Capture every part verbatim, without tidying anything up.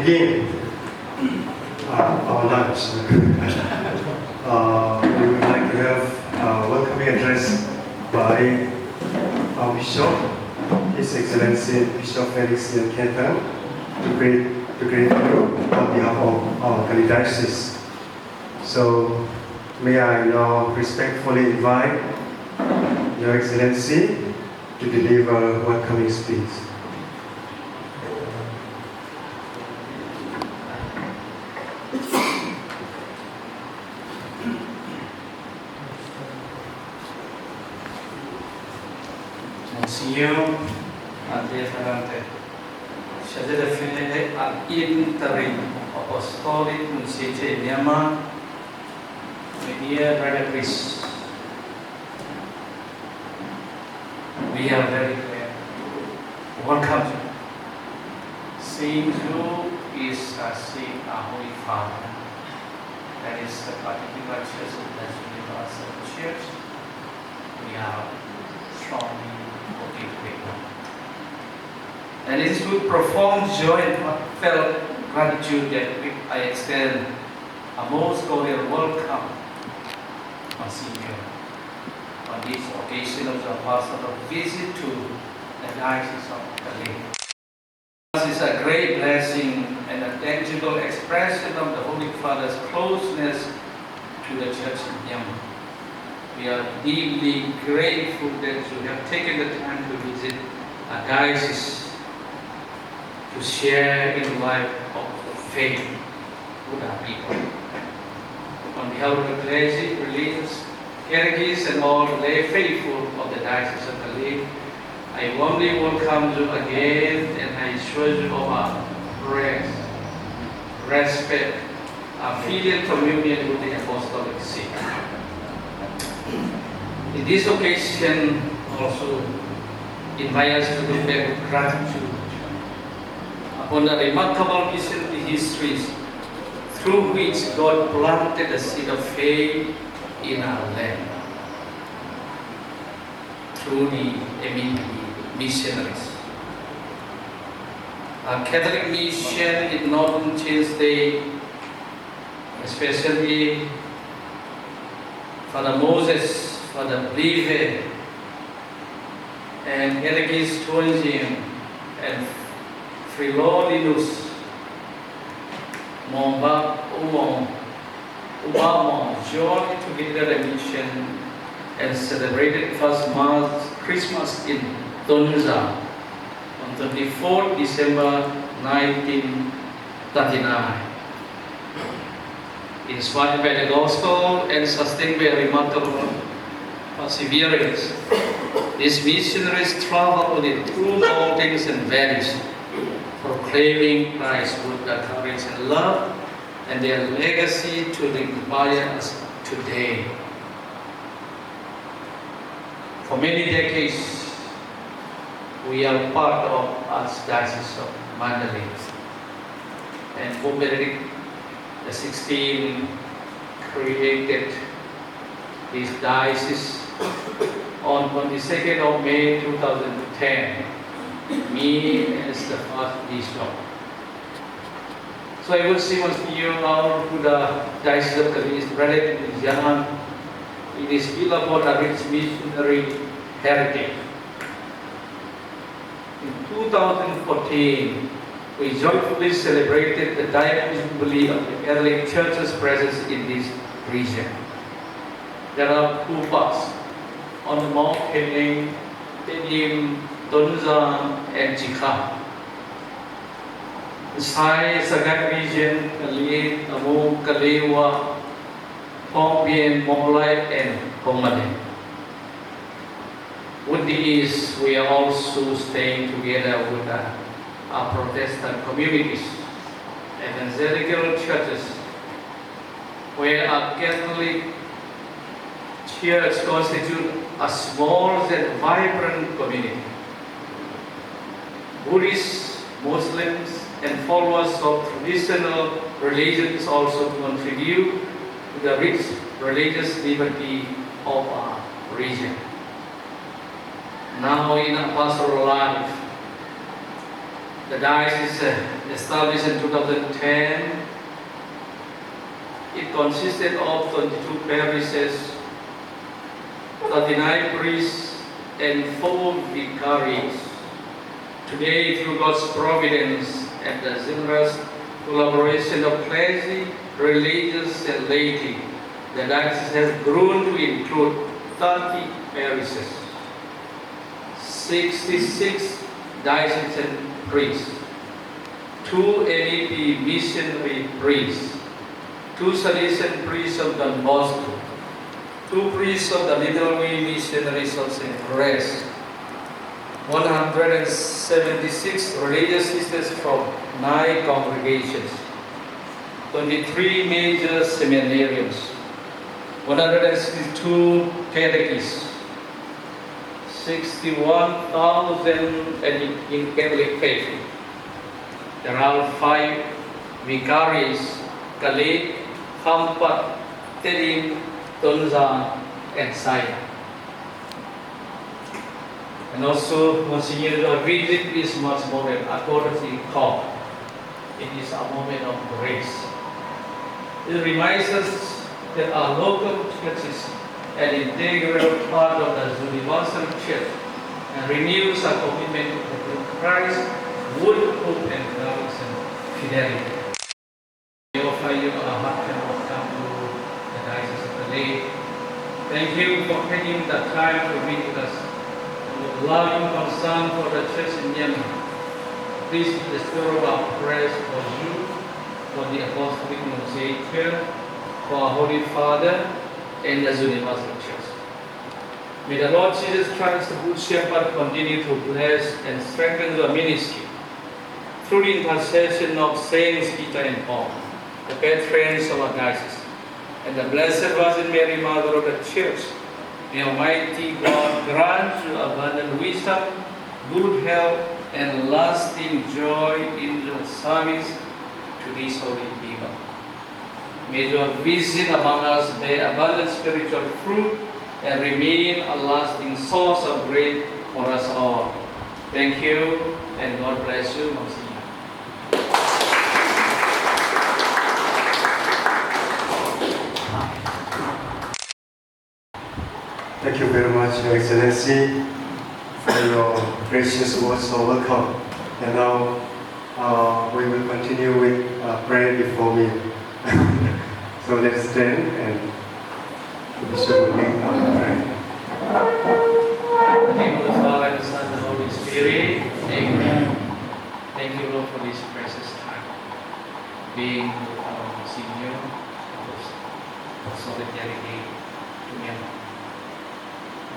Again, uh, our lunch. Uh, we would like to have a welcoming address by our Bishop, His Excellency Bishop Felix Young Ken Thang, to greet, to greet you on behalf of our Kalay Diocese. So, may I now respectfully invite Your Excellency to deliver welcoming speech. Monsignor Andrea Ferrante, Chargé d'Affaires ad interim Apostolic Nunciate in Myanmar, my dear brother priest, we are very glad to welcome you. Saint Joe is a saint, a holy father. That is the particular church in the universal church. We are strongly devoted to him. And it is with profound joy and heartfelt gratitude that we, I extend a most cordial welcome, Monsignor, on this occasion of the pastoral visit to the Diocese of Kalay. This is a great blessing and a tangible expression of the Holy Father's closeness to the Church in Myanmar. We are deeply grateful that you have taken the time to visit our diocese to share in life of the faith with our people. On behalf of the clergy, religious, catechists, and all lay faithful of the Diocese of Kalay, I warmly welcome you again, and I assure you of our praise, respect, our filial communion with the Apostolic See. In this occasion, also invite us to look back with gratitude upon the remarkable mission histories through which God planted the seed of faith in our land through the M E P missionaries. Our Catholic mission in Northern Chin State, especially Father Moses, Father Blive, and Catechist Tuan Jing and Philodinus Mong Bak Umong, Umong joined together the mission and celebrated first Mass Christmas in Tonzang on twenty-fourth December nineteen thirty-nine. Inspired by the gospel and sustained by remarkable perseverance, these missionaries traveled with true mountains and valleys, proclaiming Christ with the courage and love, and their legacy to inspire us today. For many decades, we are part of Archdiocese of Mandalay, and Pope Benedict the sixteenth created this diocese on twenty-second of May two thousand ten, me as the first bishop. So I will say once again, our Buddha Diocese of Kalay is relatively young. It is built upon a rich missionary heritage. In two thousand fourteen, we joyfully celebrated the Diamond Jubilee of the Catholic Church's presence in this region. There are two parts, on the Mawphaneng, Tedim, Tonzang, and Cikha. Sai, Sagaing region, Kalay, Tamung, Kalewa, Phombian, Mawlai, and Phommaleng. With these, we are also staying together with our, our Protestant communities, evangelical churches, where our Catholic Church constitute a small yet vibrant community. Buddhists, Muslims, and followers of traditional religions also contribute to the rich religious liberty of our region. Now, in our pastoral life, The diocese, uh, established in two thousand ten, it consisted of twenty-two parishes, thirty-nine priests, and four vicariates. Today, through God's providence and the generous collaboration of clergy, religious, and laity, the diocese has grown to include thirty parishes, sixty-six diocesan priests, two M E P missionary priests, two Salesian priests of Don Bosco, two priests of the Little Way Missionaries of Saint Therese, one hundred and seventy-six religious sisters from nine congregations, twenty-three major seminarians, one hundred and sixty-two catechists, sixty-one thousand in Catholic faith. There are five vicaries: Kalik, Khampat, Tedim, Tonzang, and Sayan. And also, Monsignor, your visit is much more than a courtesy call. It is a moment of grace. It reminds us that our local church is an integral part of the universal church and renews our commitment to fulfill Christ's word, hope, and love and fidelity. We offer you our heartfelt welcome to the Diocese of Adelaide. Thank you for taking the time to meet with us and with loving concern for the church in Myanmar. Please restore our prayers for you, for the Apostolic Mosaic Church, for our Holy Father, and the universal church. May the Lord Jesus Christ, the Good Shepherd, continue to bless and strengthen your ministry through the intercession of Saints Peter and Paul, the patrons of our diocese, and the Blessed Virgin Mary, Mother of the Church. May Almighty God grant you abundant wisdom, good health, and lasting joy in your service to these holy people. May your visit among us bear abundant spiritual fruit and remain a lasting source of grace for us all. Thank you, and God bless you, Monsignor. Thank you very much, Your Excellency, for your gracious words of welcome. And now, uh, we will continue with, uh, prayer before me. So let's stand and the Bishop will lead our prayer. In the name of the Father, and the Son, and the Holy Spirit. Amen. Thank you, Lord, for this precious time being with our Monsignor, our Apostolic Delegate to Myanmar.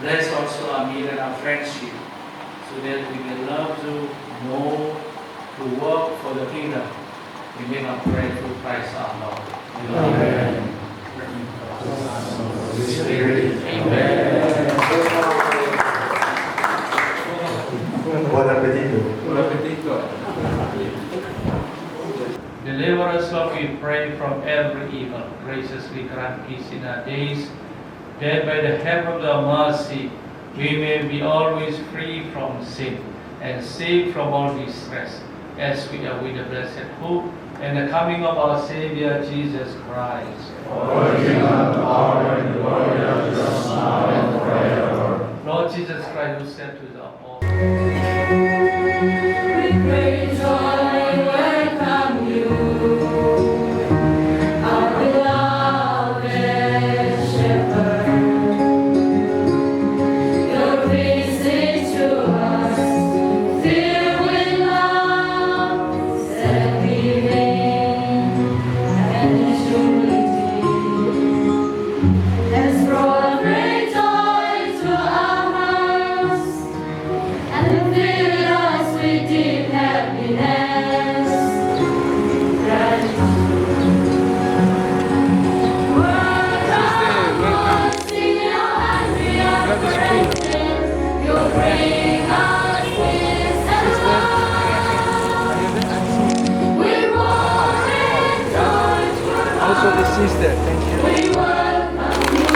Bless also our meet and our friendship, so that we may love you more, to work for the kingdom. We make our prayer through Christ our Lord. Amen. Amen. Bon appétit. Deliver us, Lord, we pray, from every evil. Graciously grant peace in our days, that by the help of your mercy we may be always free from sin and safe from all distress, as we await the blessed hope and the coming of our Savior Jesus Christ. For the kingdom, the power, and the glory are yours, now and forever. Lord Jesus Christ, who said to the apostles, We praise, joy, welcome you, our beloved Shepherd. Your visit to us, filled with love, set we ring and humility, has brought great joy to our hearts and filled us with deep happiness. Gratitude. Welcome, Lord, sing your hymn, we are praising. You bring us peace and love. We will rejoice. Also the sister, thank you. We welcome you.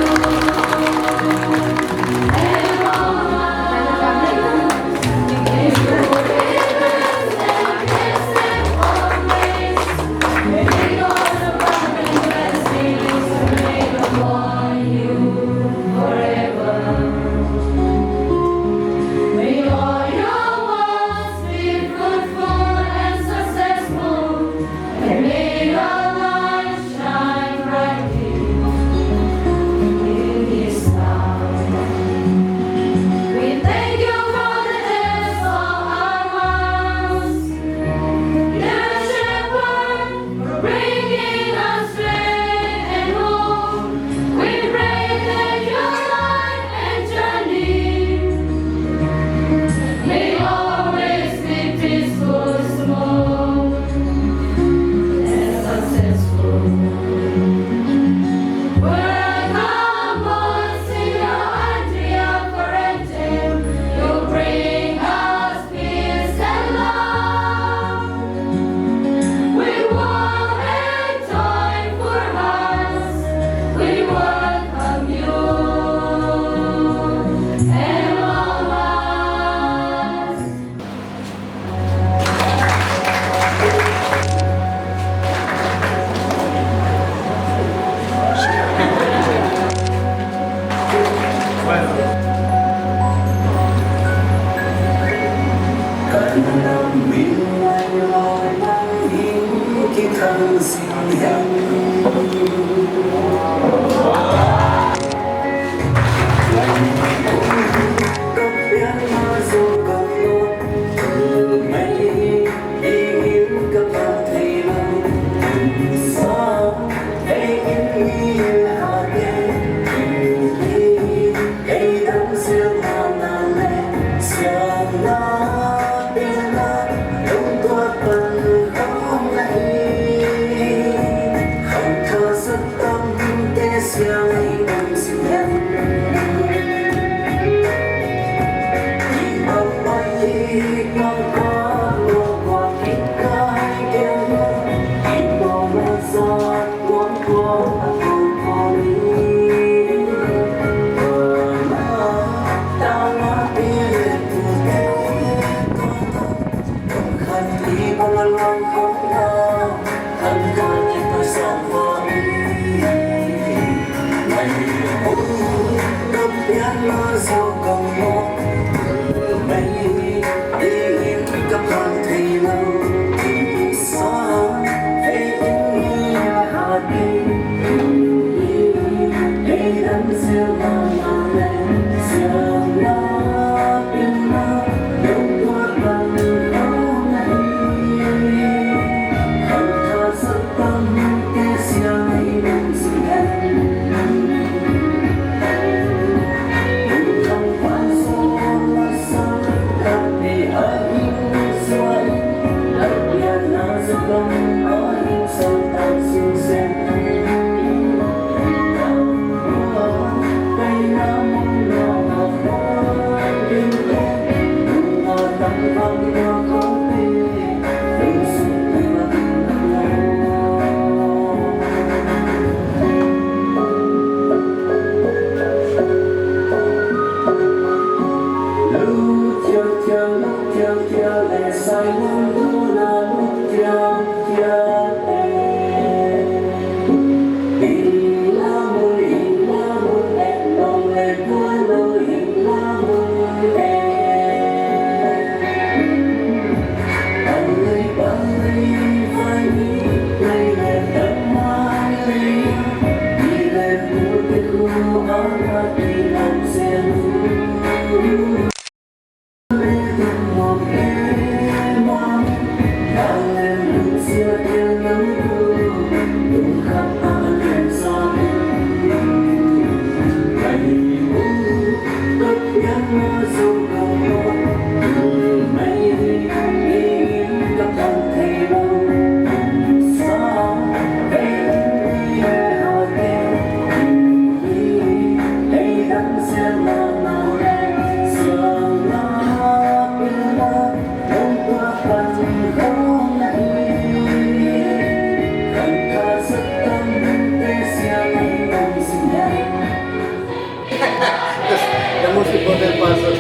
The most important person.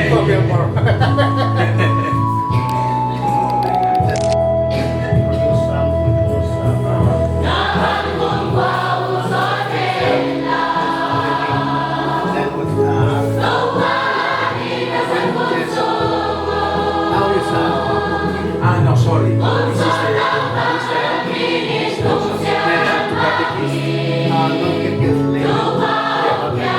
Come here more. Ah, no, sorry. This is the, this is the, I have to cut the kiss. Ah, don't get this later. Yeah, okay.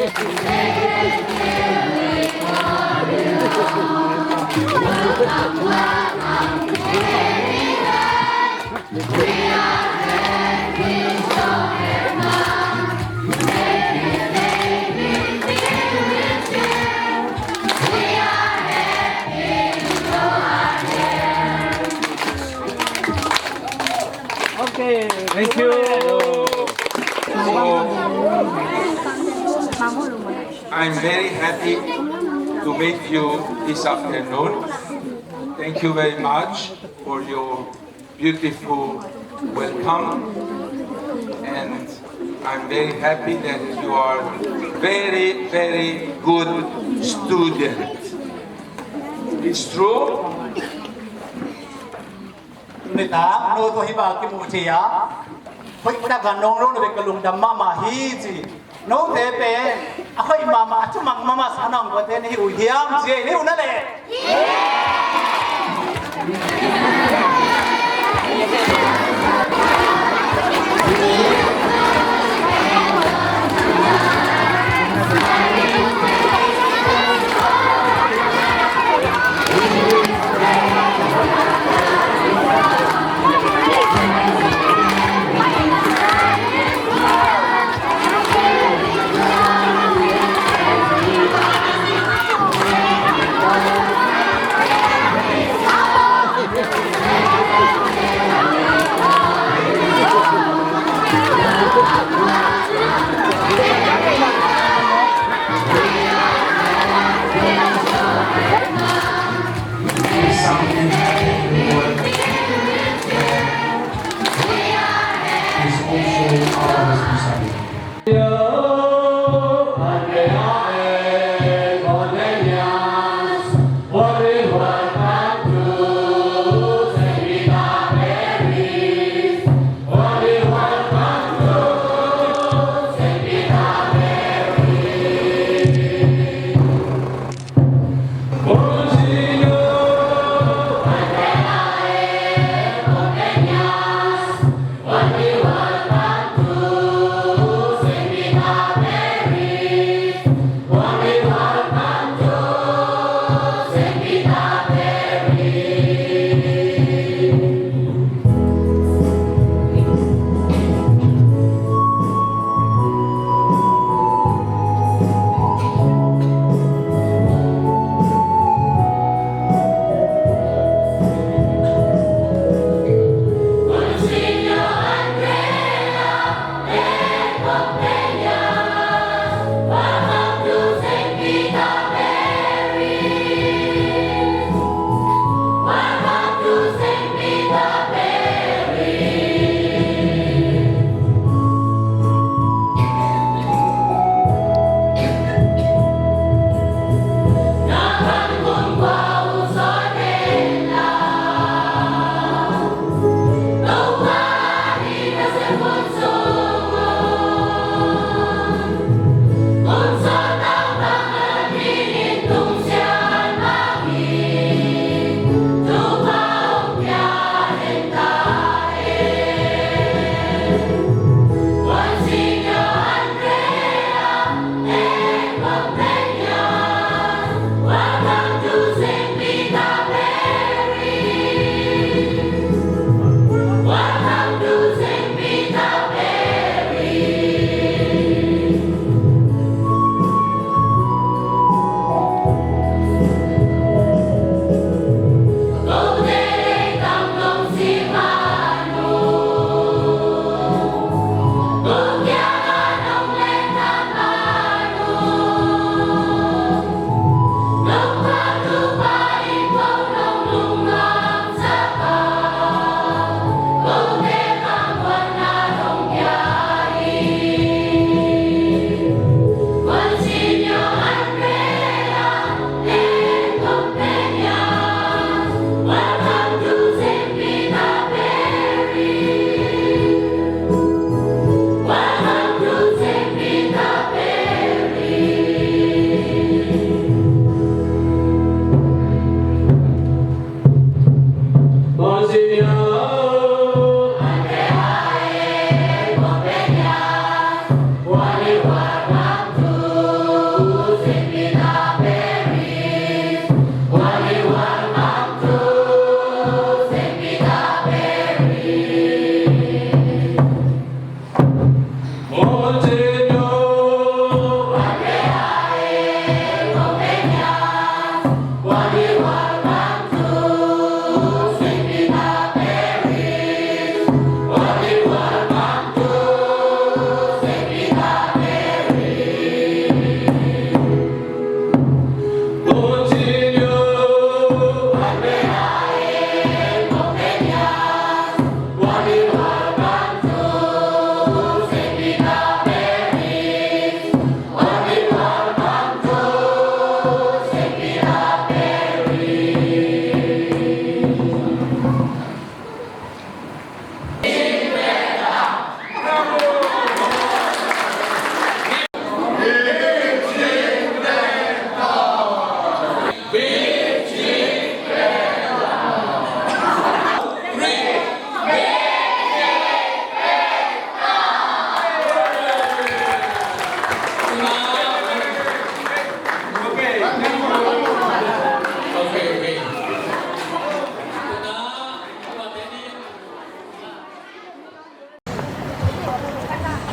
Okay. Thank you. So, I'm very happy to meet you this afternoon. Thank you very much for your beautiful welcome. And I'm very happy that you are very, very good student. It's true. Nitak no tawh hih bang kimu thei a, hoih takin nong lo na bek ka lungdam mahmah hi ci. Note pen a hoih mahmah, a thumang mahmah sa nong kote na hi uh hiam ci, hi uh na leh. Something happened in the world is also our responsibility.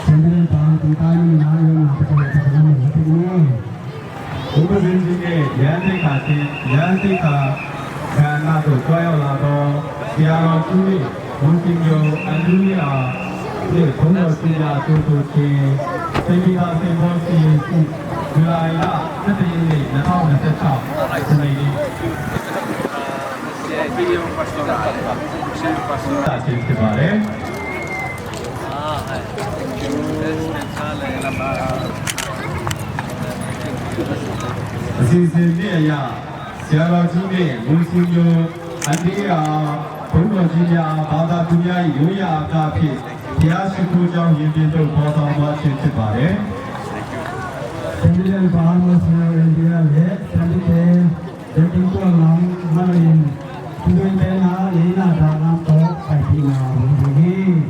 Sendiri pahang tentang mengenai yang kita katakan penting. Upa Zinjing e, yan te ka ti, yan te ka, gan na to koi au la to, sia lo tu ni, mun ting yo, an du ni a, ni kong lo si ya tu tu ti, se ki ta se bo si si, July la, sa te ni, na tao na sa tao, sa ni ni. Sin sin ni ya, sia lo ji ni, mun sin yo, an ni ya, kong lo ji ya, ba da du ya, yo ya, ka pi, sia shi ku jao yin bin do, ba da ma chin chin ba le. Sendiri pahang lo sia lo India le, sendiri Tingkuang lam manain, tuin tena ina dalam tok pai tina budi.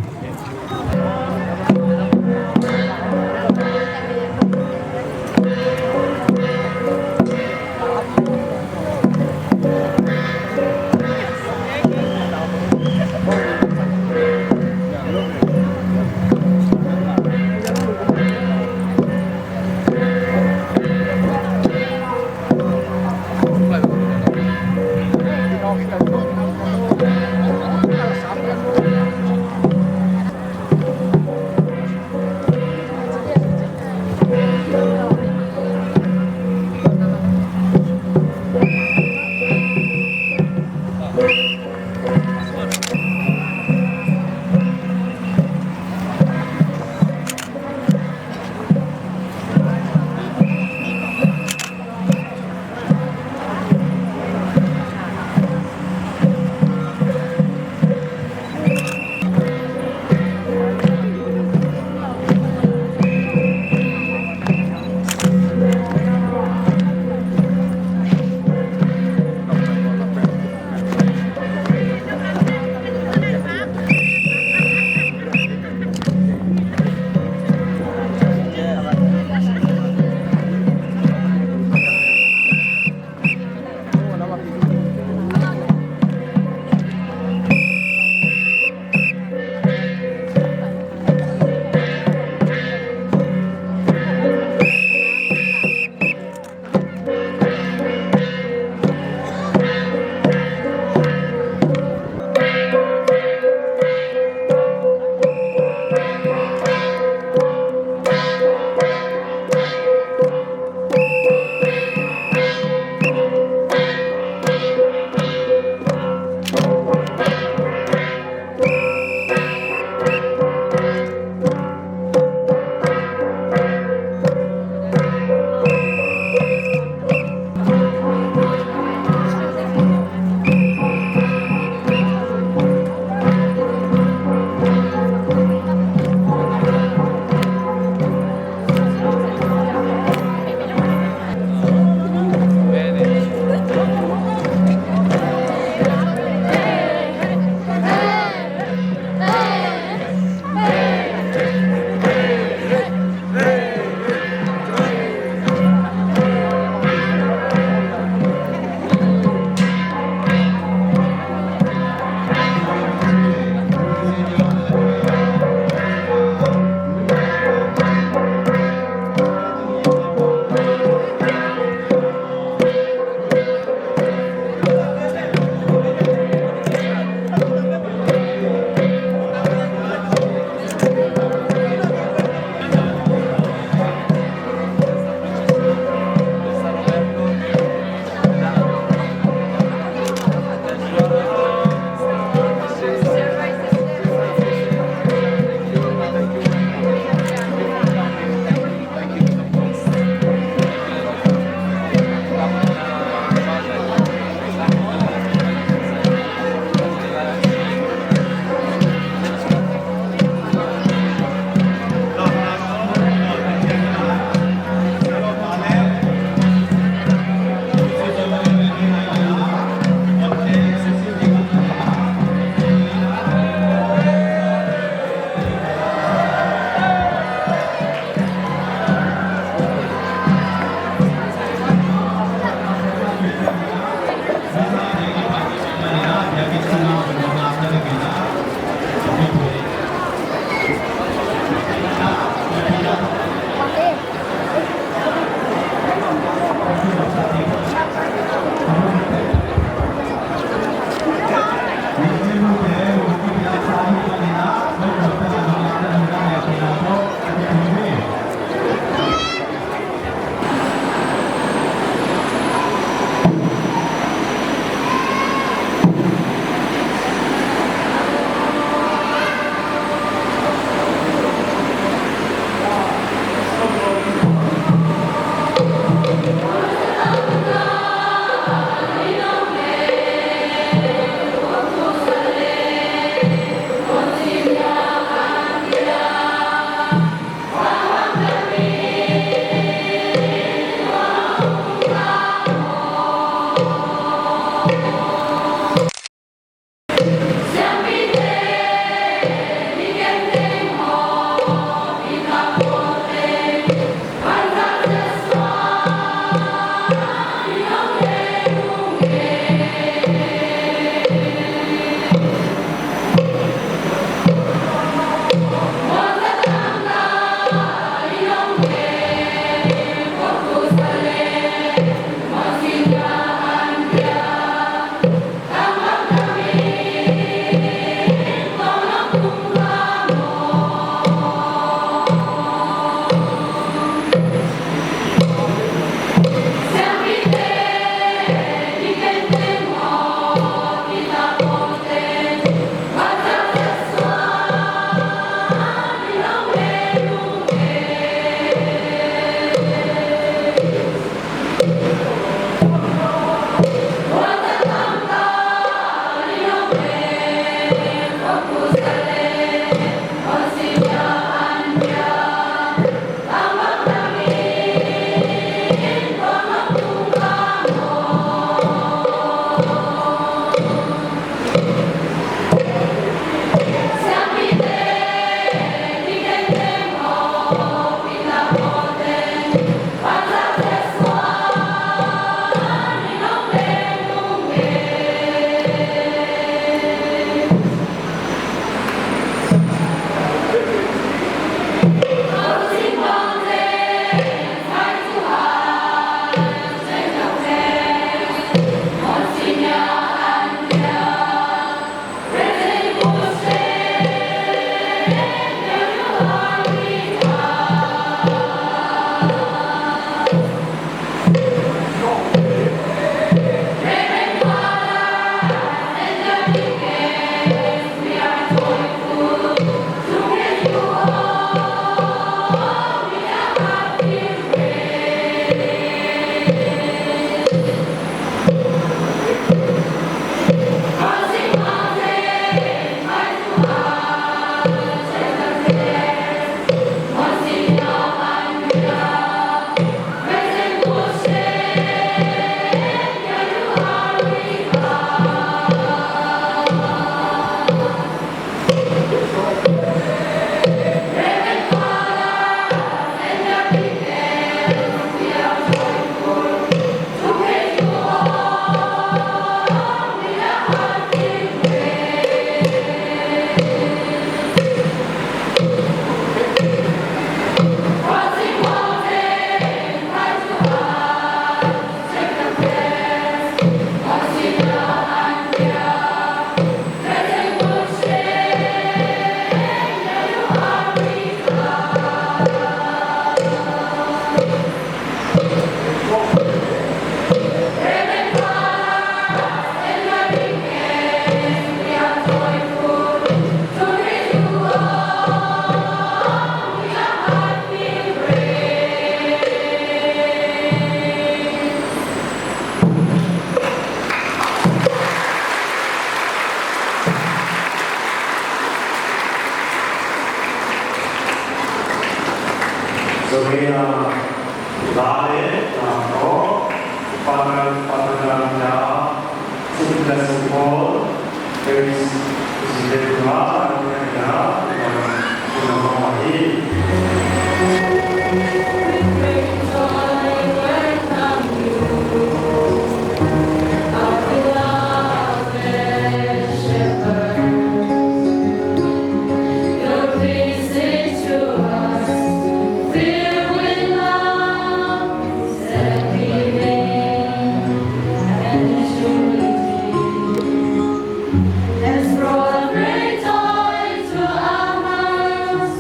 Has brought great joy to our hearts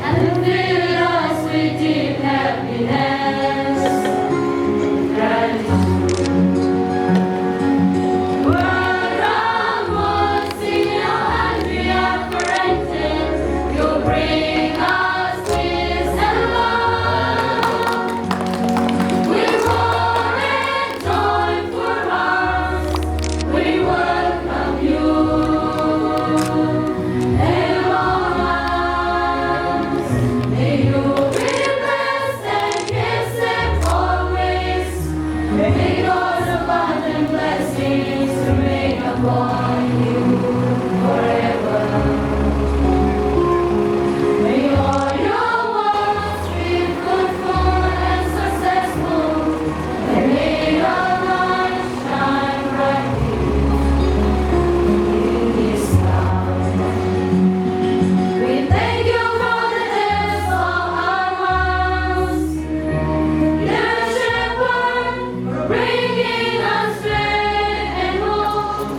and filled us with deep happiness. Gratitude. Welcome, Monsignor Andrea Corrente. You bring us peace and love. We pour in joyful hearts, we welcome you among us. May you be blessed and kept safe always. May God's abundant blessings remain upon you forever. May all your works be fruitful and successful. And may your light shine brightly in this town. We thank you for the death of our hearts. Dear Shepherd, for bringing us faith and hope.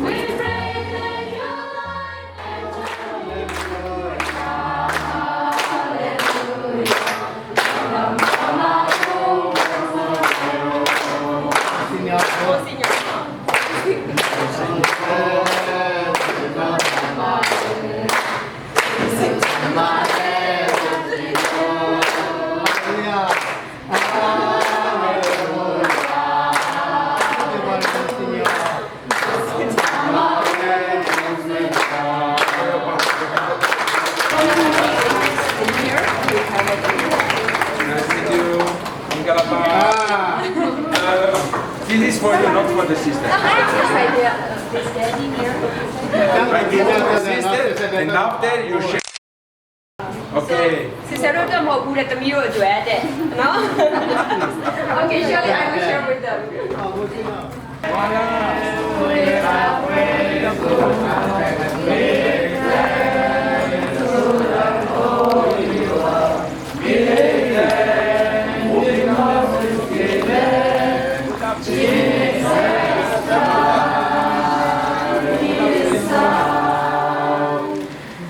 We pray that your light and Nice to meet you. Mingkadapa. Uh, this is for you, not for the sister. Thank you, sister. And after you share. Okay. Sister, don't come up with the meal to add it. No? Okay, surely I will share with them.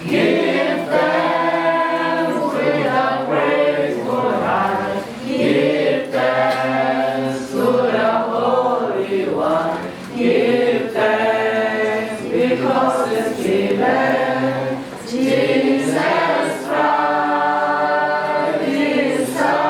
Give thanks with a grateful heart. Give thanks to the Holy One. Give thanks because it's given. Jesus Christ, His Son.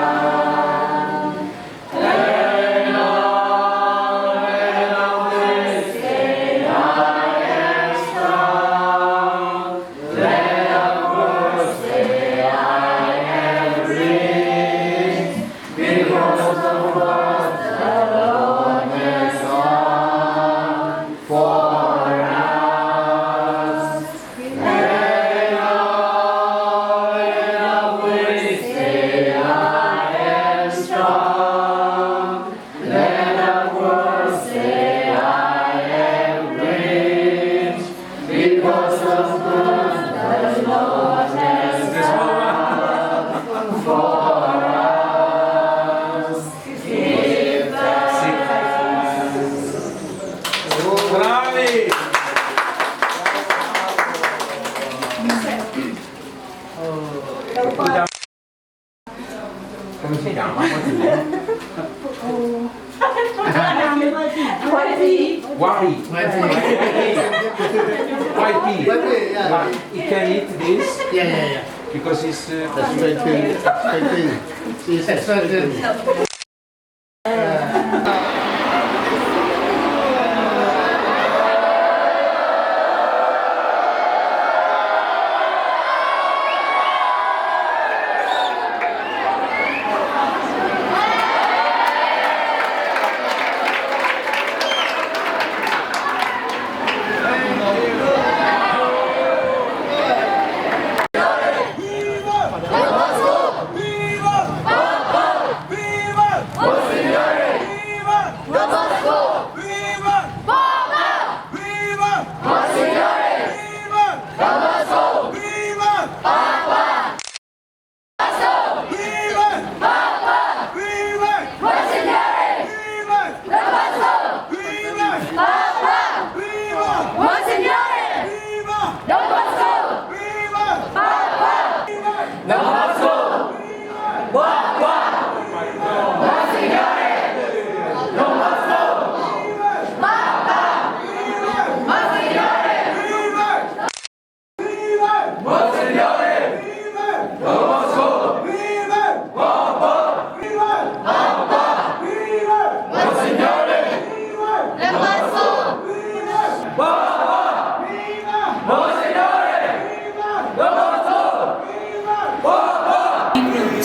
¿Cómo se llama? What's his name? Wari. Wari. Wari. But he can eat this. Yeah, yeah, yeah. Because it's, uh, that's straight thing. Straight thing. See, it's straight thing.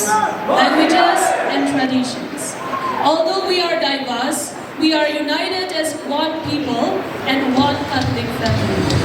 languages, and traditions. Although we are diverse, we are united as one people and one Catholic family.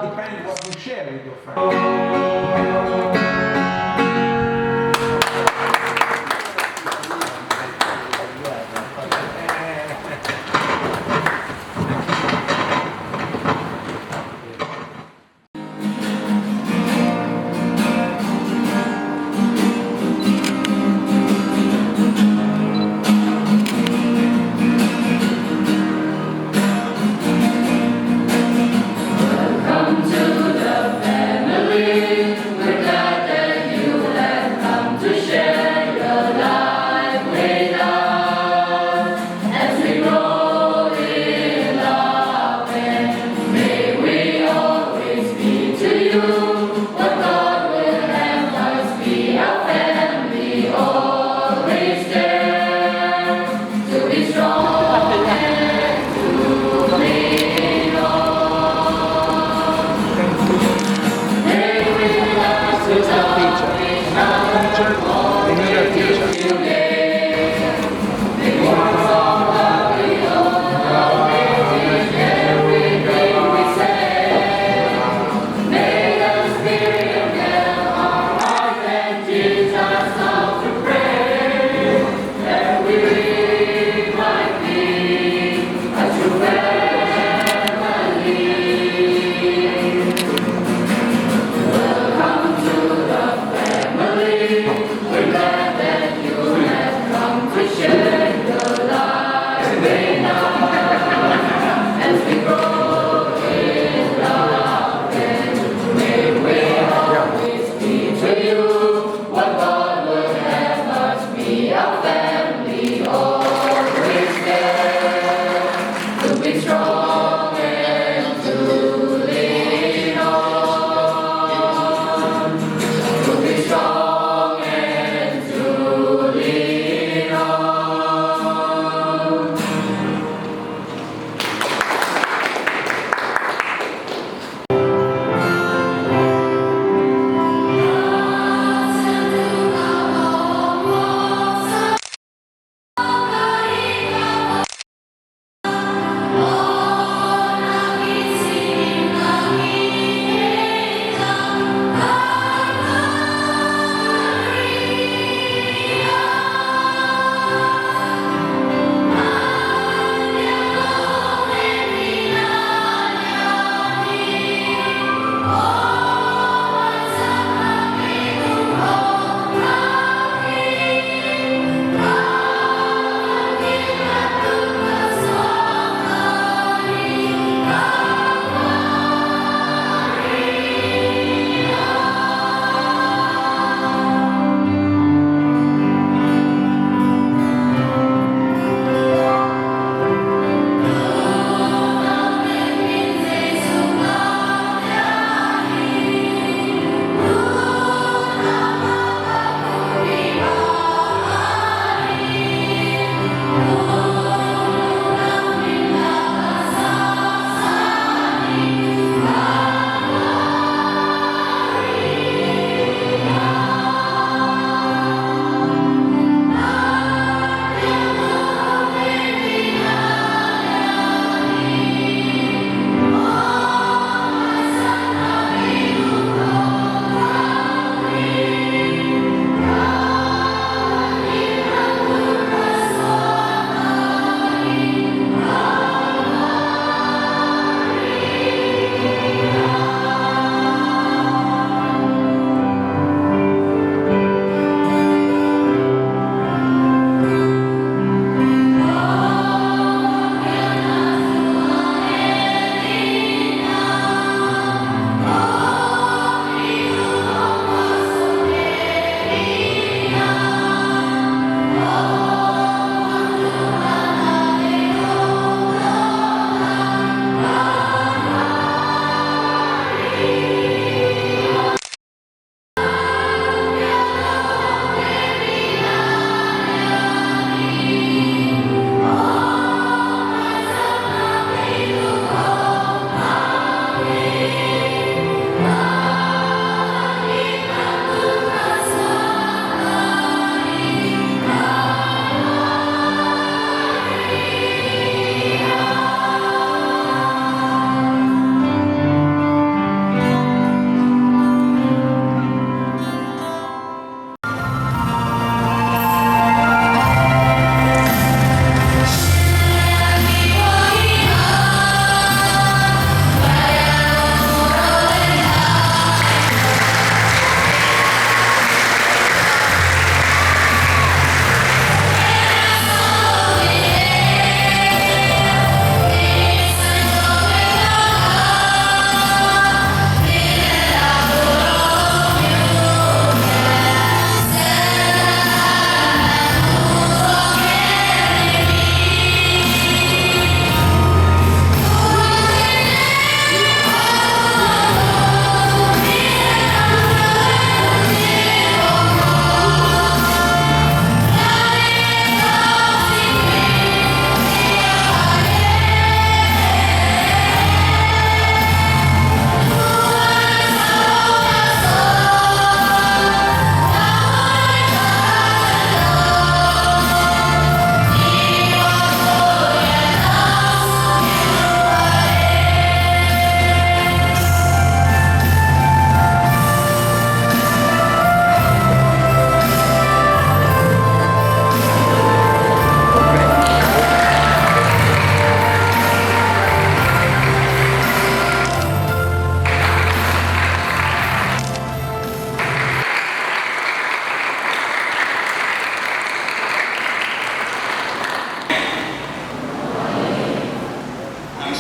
Depending what you share with your friends. Another teacher, another teacher.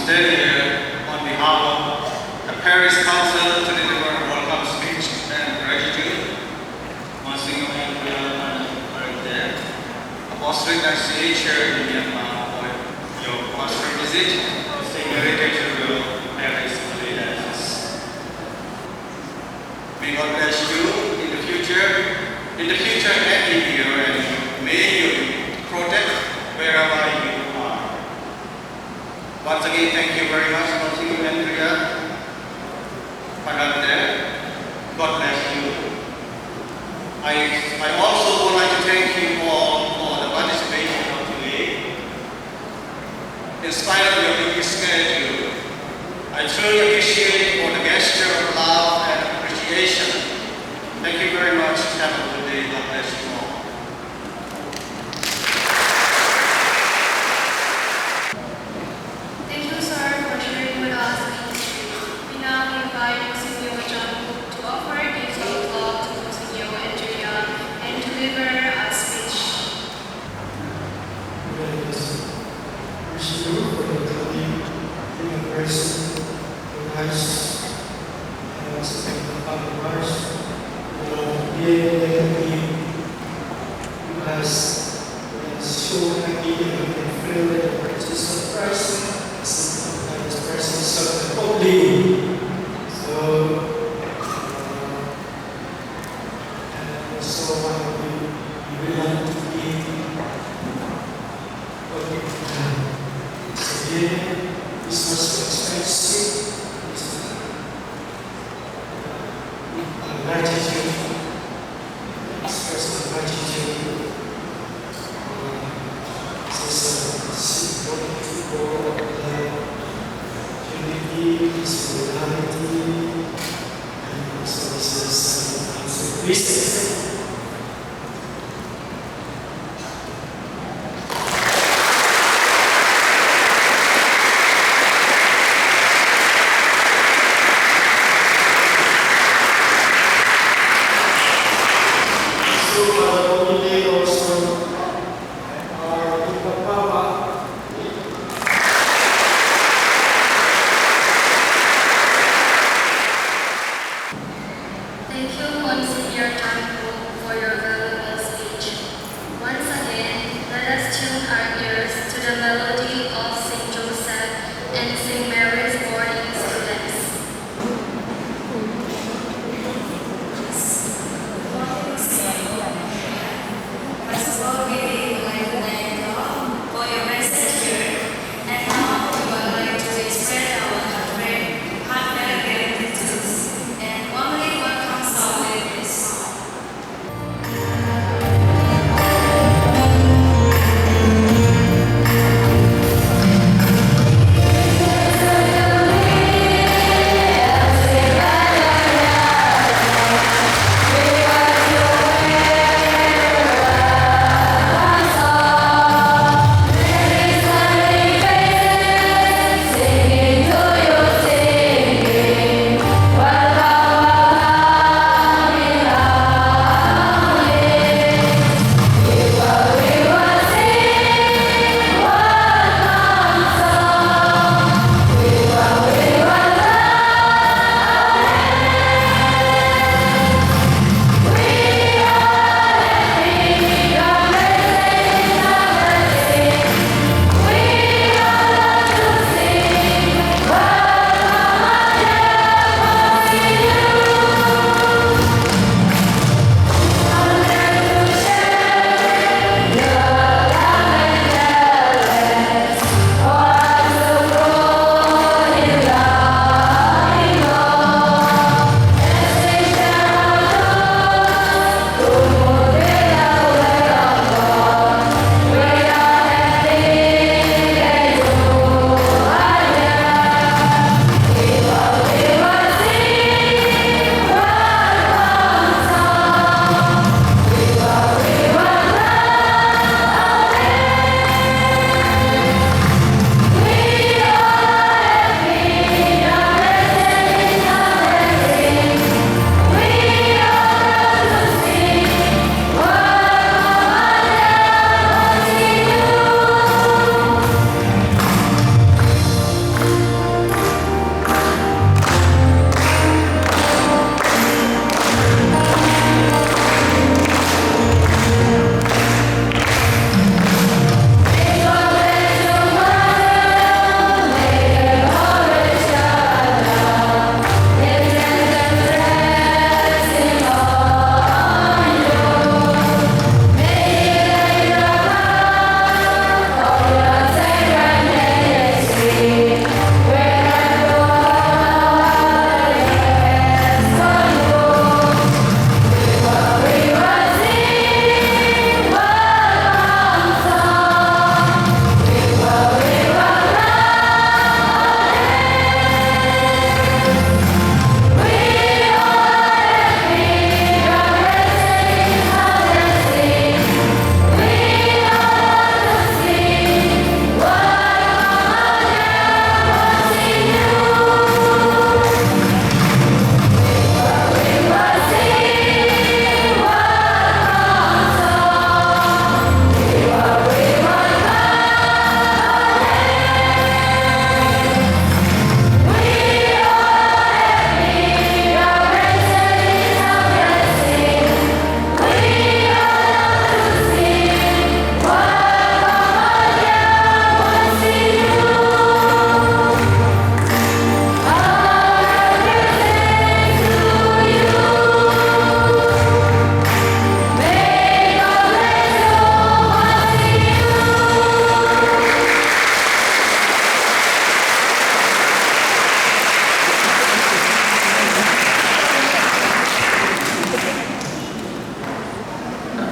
Stand here on behalf of the Parish Council to deliver a welcome speech and gratitude. Monsignor Andrea Parente, Apostolic Nunciature in Myanmar, for your pastoral visit to Saint Mary Cathedral, Paris, Italy. May God bless you in the future, in the future and in here, and may you protect wherever you are. Once again, thank you very much, Monsignor Andrea Parente. God bless you. I, I also would like to thank you all for the participation of today. In spite of your busy schedule, I truly appreciate for the gesture of love and appreciation. Thank you very much. Have a good day. God bless you all. Thank you, sir, for sharing with us the history. We now invite Monsignor John Cook to offer gifts of love to Monsignor Andrea and deliver a speech. Praise you for the coming in the person of Christ. Gratitude. Express my gratitude. Uh, this, uh, symbolic symbol of love, unity, solidarity, and also this is, uh, also Christian.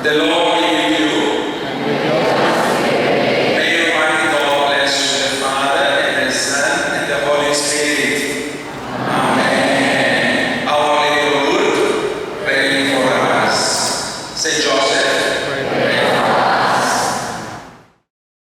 Hello.